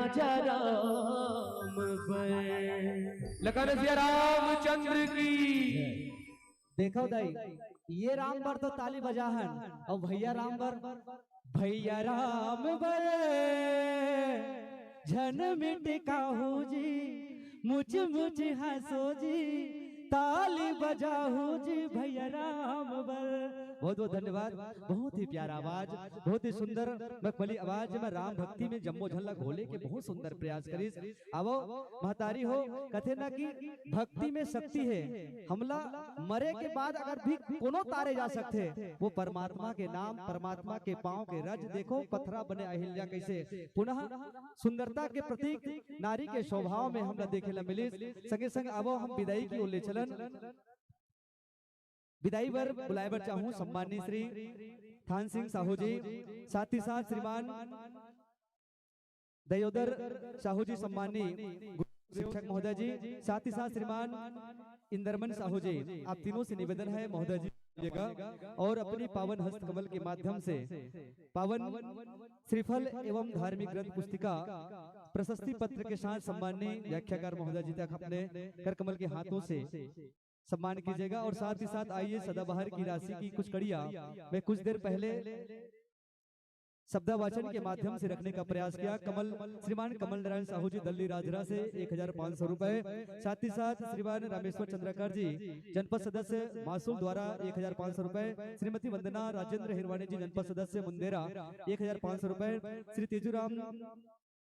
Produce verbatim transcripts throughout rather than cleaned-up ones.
राजा राम बर। लखन सिया रामचंद्र की। देखो दाई, ये राम बर तो ताली बजाहन, अउ भैया राम बर, भैया राम बर झन मिट काहू जी, मुच मुच हंसो जी, ताली बजाहू जी भैया राम बर। बहुत बहुत धन्यवाद। बहुत ही प्यारा आवाज, बहुत ही सुंदर मखमली आवाज में राम भक्ति में जम्मो झन ला घोले के बहुत सुंदर प्रयास करिस। आवो महतारी हो, कथे ना कि भक्ति में शक्ति हे। हमला मरे के बाद अगर भी कोनो तारे जा सकथे, वो परमात्मा के नाम, परमात्मा के पांव के रज। देखो पथरा बने अहिल्या कैसे पुनः सुंदरता के प्रतीक नारी के स्वभाव में हमला देखे ला मिलिस। संगे संग आवो हम विदाई की ओर ले चलन। विदाई बर बुलाए बर चाहूं सम्माननीय श्री थान सिंह साहू जी, साथ ही साथ श्रीमान दयोदर साहू जी, सम्माननीय गुरु शिक्षक महोदय जी, साथ ही साथ श्रीमान इंदरमन साहू जी, आप तीनों से निवेदन है महोदय जी का, और अपनी पावन हस्तकमल के माध्यम से पावन श्रीफल एवं धार्मिक ग्रंथ पुस्तिका प्रशस्ति पत्र के साथ सम्माननीय व्याख्याकार महोदय जी तक अपने करकमल के हाथों से सम्मान कीजिएगा। और साथ ही साथ आइए सदाबहार की राशि की कुछ कड़िया मैं कुछ देर पहले शब्दावाचन के माध्यम से रखने का प्रयास किया। कमल, श्रीमान कमल नारायण साहू जी दल्ली राजरा से एक हजार पाँच सौ रुपए, साथ ही साथ श्रीमान रामेश्वर चंद्राकर जी जनपद सदस्य मासूल द्वारा एक हजार पाँच सौ रुपए, श्रीमती वंदना राजेंद्र हिरवानी जी जनपद सदस्य मुंदेरा एक हजार पाँच सौ रुपए, श्री तेजूराम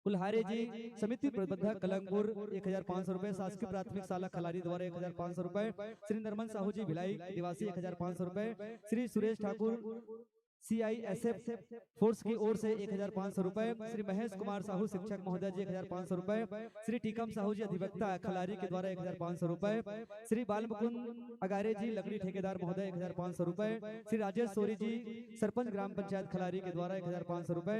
कुल्हारे जी समिति प्रबंधक कलंगपुर एक हजार पाँच सौ रुपए, शासकीय प्राथमिक शाला खलारी द्वारा एक हजार पाँच सौ रुपए, श्री नरमन साहू जी भिलाई निवासी एक हजार पाँच सौ रुपए, श्री सुरेश ठाकुर सीआईएसएफ फोर्स की ओर से एक हजार पाँच सौ रुपए, श्री महेश कुमार साहू शिक्षक महोदय जी एक हजार पाँच सौ रुपए, श्री टीकम साहू जी अधिवक्ता खलारी के द्वारा एक हजार पाँच सौ रुपए, श्री बाल मुकुंद अगारे जी लकड़ी ठेकेदार महोदय एक हजार पाँच सौ रुपए, श्री राजेश सोरी जी सरपंच ग्राम पंचायत खलारी के द्वारा एक हजार पाँच सौ रुपए,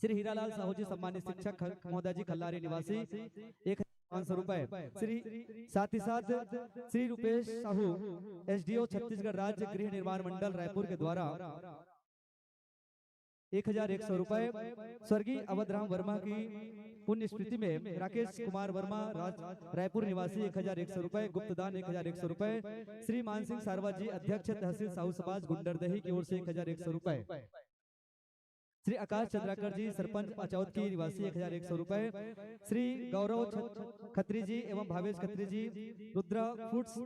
श्री हीरालाल साहू जी सम्मानित शिक्षक ख-, महोदय जी खल्लारी निवासी एक हजार पाँच सौ रुपए, श्री साथ ही साथ श्री रूपेश साहू एसडीओ छत्तीसगढ़ राज्य गृह निर्माण मंडल रायपुर के द्वारा एक हजार एक सौ रुपए, स्वर्गीय अवध राम वर्मा की पुण्य स्मृति में राकेश कुमार वर्मा राज-, रायपुर निवासी एक हजार एक सौ रुपए, गुप्तदान एक हजार एक सौ रुपए, श्री मानसिंह सारवा जी अध्यक्ष तहसील साहू समाज गुंडरदही की ओर से एक हजार एक सौ रुपए, श्री आकाश चंद्राकर जी सरपंच अचौद की निवासी एक हजार एक सौ रुपए, श्री गौरव छ-, खत्री जी एवं भावेश खत्री जी रुद्रा फूड्स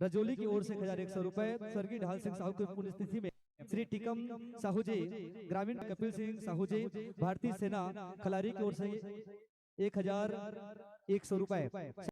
रजौली की ओर से एक हजार एक सौ रुपए, स्वर्गीय ढाल सिंह साहू की पुण्यतिथि में श्री टीकम साहू जी ग्रामीण कपिल सिंह साहू जी भारतीय सेना खलारी की ओर से एक हजार एक सौ रुपए,